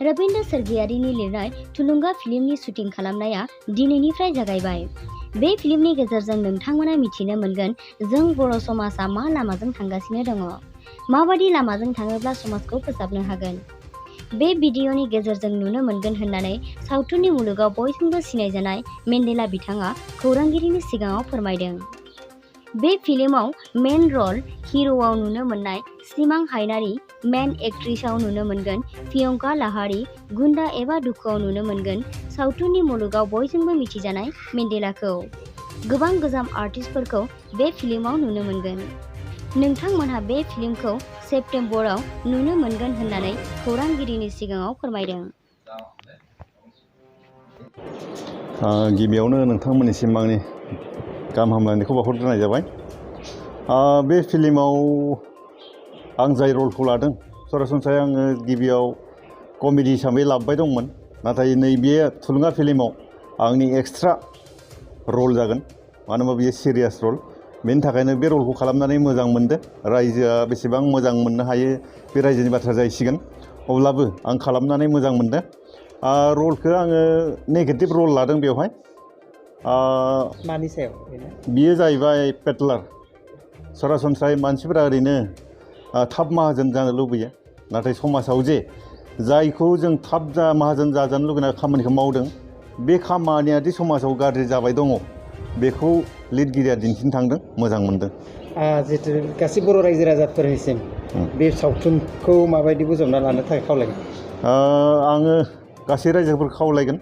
रबिन्द्र सोरगियारिनि लिरनाय थुलुंगा फिल्मनि शुटिं खालामनाया दिनैनिफ्राय जागायबाय। बे फिल्मनि गेजेरजों नोंथांमोना मिथिनो मोनगोन जों बर' समाजा मा लामाजों थांगासिनो दङ, माबादि लामाजों थाङोब्ला समाजखौ फोसाबनो हागोन। बे भिडिअनि गेजेरजों नुनो मोनगोन होननानै सावथुननि मुलुगाव बयजोंबो सिनायजानाय मेन्डेला बिथाङा खौरांगिरिनि सिगाङाव फोरमायदों। बे फिल्माव मेन रल हिर'आव नुनो मोननाय सिमां हायनारी, मेन एक्ट्रेसआव नुनो मोनगोन प्रियंका लाहारी, गुन्डा एबा दुखुआव नुनो मोनगोन सावथुननि मुलुगाव बयजोंबो मिथिजानाय मेन्डेलाखौ। गोबां गोजाम आर्टिस्टफोरखौ बे फिल्माव नुनो मोनगोन। नोंथांमोनहा बे फिल्मखौ सेप्तेम्बराव नुनो मोनगोन होननानै खौरांगिरिनि सिगाङाव फोरमायदों। गिबियावनो नोंथांमोननिसिम आंनि गाहाम हामलायनायखौ बावहरग्रोनाय जाबाय। बे फिल्माव आं जाय रलखौ लादों, सरासनस्रायै आङो गिबियाव कमेडि हिसाबै लाबोबाय दंमोन, नाथाय नैबे थुलुंगा फिल्माव आंनि एक्सट्रा रल जागोन, मानो होनबा बेयो सिरियास रल। बेनि थाखायनो बे रलखौ खालामनानै मोजां मोनदों। रायजोआ बेसेबां मोजां मोननो हायो बे रायजोनि बाथ्रा जाहैसिगोन, अब्लाबो आं खालामनानै मोजां मोनदों। रलखौ आङो नेगेटिभ रल लादों बेवहाय। मानि सायाव बियो जाहैबाय पेटलार। सरासनस्रायै मानसिफोरा ओरैनो थाब माहाजोन जानो लुबैयो, नाथाय समाजाव जे जायखौ जों थाब माहाजोन जाजानो लुबैनाय खामानिखौ मावदों, बे खामानिया दि समाजाव गाज्रि जाबाय दङ, बेखौ लिरगिरिया दिन्थिनो थांदों। मोजां मोनदों। जिहेतु गासै बर' रायजो राजाफोरनिसिम बे सावथुनखौ माबायदि बोजबना लानो थाखाय खावलायगोन? आङो गासै रायजोफोरखौ खावलायगोन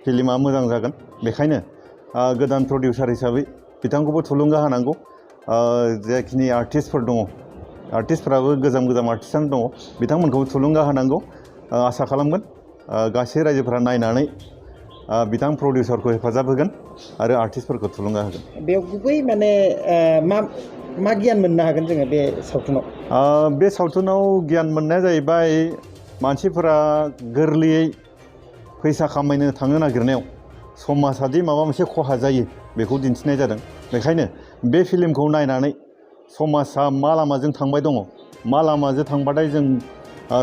फिल्मा मोजां जागोन। बेखायनो गोदान प्रडिउसार हिसाबै बिथांखौबो थुलुंगा होनांगौ। जाखिनि आर्टिस्टफोर दङ, आर्टिस्टफ्राबो गोजाम आर्टिस्टआनो दङ, बिथांमोनखौबो थुलुंगा होनांगौ। आसा खालामगोन गासै रायजोफोरा नायनानै बिथां प्रडिउसारखौ हेफाजाब होगोन आरो आर्टिस्टफोरखौ थुलुंगा होगोन। बेयाव गुबै माने मा गियान मोननो हागोन जोङो बे सावथुनाव? बे सावथुनाव गियान मोननाया जाहैबाय मानसिफोरा गोरलैयै फैसा खामायनो थांनो नागिरनायाव समाजादि माबा मोनसे खहा जायो बेखौ दिन्थिनाय जादों। बेखायनो बे फिल्मखौ नायनानै समाजा मा लामाजों थांबाय दङ, मा लामाजों थांबाथाय जों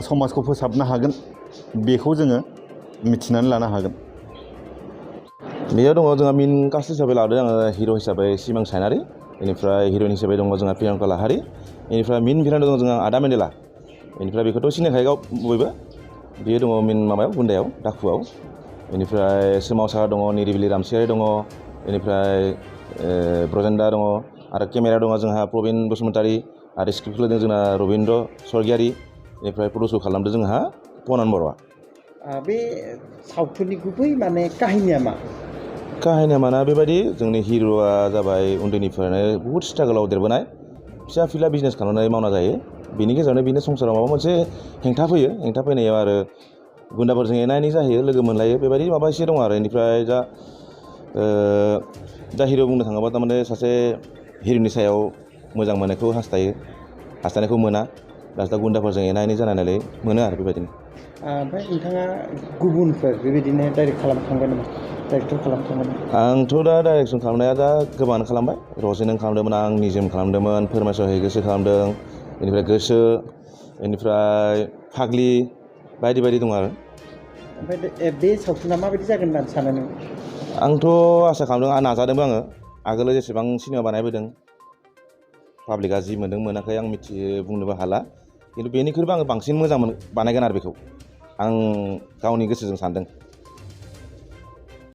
समाजखौ फोसाबनो हागोन, बेखौ जोङो मिथिनानै लानो हागोन। बेयाव दङ जोंहा मेन कास्ट हिसाबै लादों आङो हिर' हिसाबै सिमां सायनारि, बेनिफ्राय हिर'इन हिसाबै दङ जोंहा प्रियंका लाहारी, बेनिफ्राय मेन भिलेन दङ जोंहा आदा मेन्डेला। बेनिफ्राय बेखौथ' सिनायखायो बयबो, बियो दङ मेन माबायाव गुन्दायाव दाखुआव। बेनिफ्राय सोमावसार दङ, निरिबिलि रामसियारि दङ, बेनिफ्राय ब्रजेन्दा दङ, आरो केमेरा दङ जोंहा प्रबिन बसुमतारी, आरो स्क्रिप्ट लिरदों जोंना रबिन्द्र सोरगियारि, बेनिफ्राय प्रडिउस खालामदों जोंहा पनान बर'आ। बे सावथुननि गुबै माने काहिनिया मा? काहिनिया माना बेबायदि, जोंनि हिर'आ जाबाय उन्दैनिफ्रायनो बुहुत स्ट्रागोलाव देरबोनाय, फिसा फिला बिजनेस खालामनानै मावना जायो। बेनि गेजेरावनो बेनि संसाराव माबा मोनसे हेंथा फैयो, हेंथा फैनायाव आरो गुन्दाफोरजों एना एनि जाहैयो, लोगो मोनलायो, बेबायदि माबा एसे दङ आरो। बेनिफ्राय दा हिर' बुंनो थाङोबा थारमाने सासे हिर'इननि सायाव मोजां मोननायखौ हास्थायनायखौ मोना, दा गुन्दाफोरजों एना एनि जानायनालाय मोनो आरो बेबायदिनो। ओमफ्राय नोंथाङा गुबुनफोर बेबायदिनो डाइरेक्ट खालामखांबाय नामा? डाइरेक्टर खालामखांबाय? आंथ' दा डाइरेक्सन खालामनाया दा गोबाङानो खालामबाय। रजेनों खालामदोंमोन, आं निजोम खालामदोंमोन, फोरमायसर हैगोसो खालामदों, बेनिफ्राय गोसो, बेनिफ्राय फाग्लि, बायदि बायदि दं आरो। ओमफ्राय बे सावथुना माबायदि जागोन होननानै सानो नों? आंथ' आसा खालामदों, नाजादोंबो आङो। आगोलाव जेसेबां सिनेमा बानायबोदों, पाब्लिकआ जि मोन्दों मोनाखै आं बुंनोबो हाला, खिन्थु बेनिख्रुइबो आङो बांसिन मोजां बानायगोन आरो बेखौ आं गावनि गोसोजों सानदों।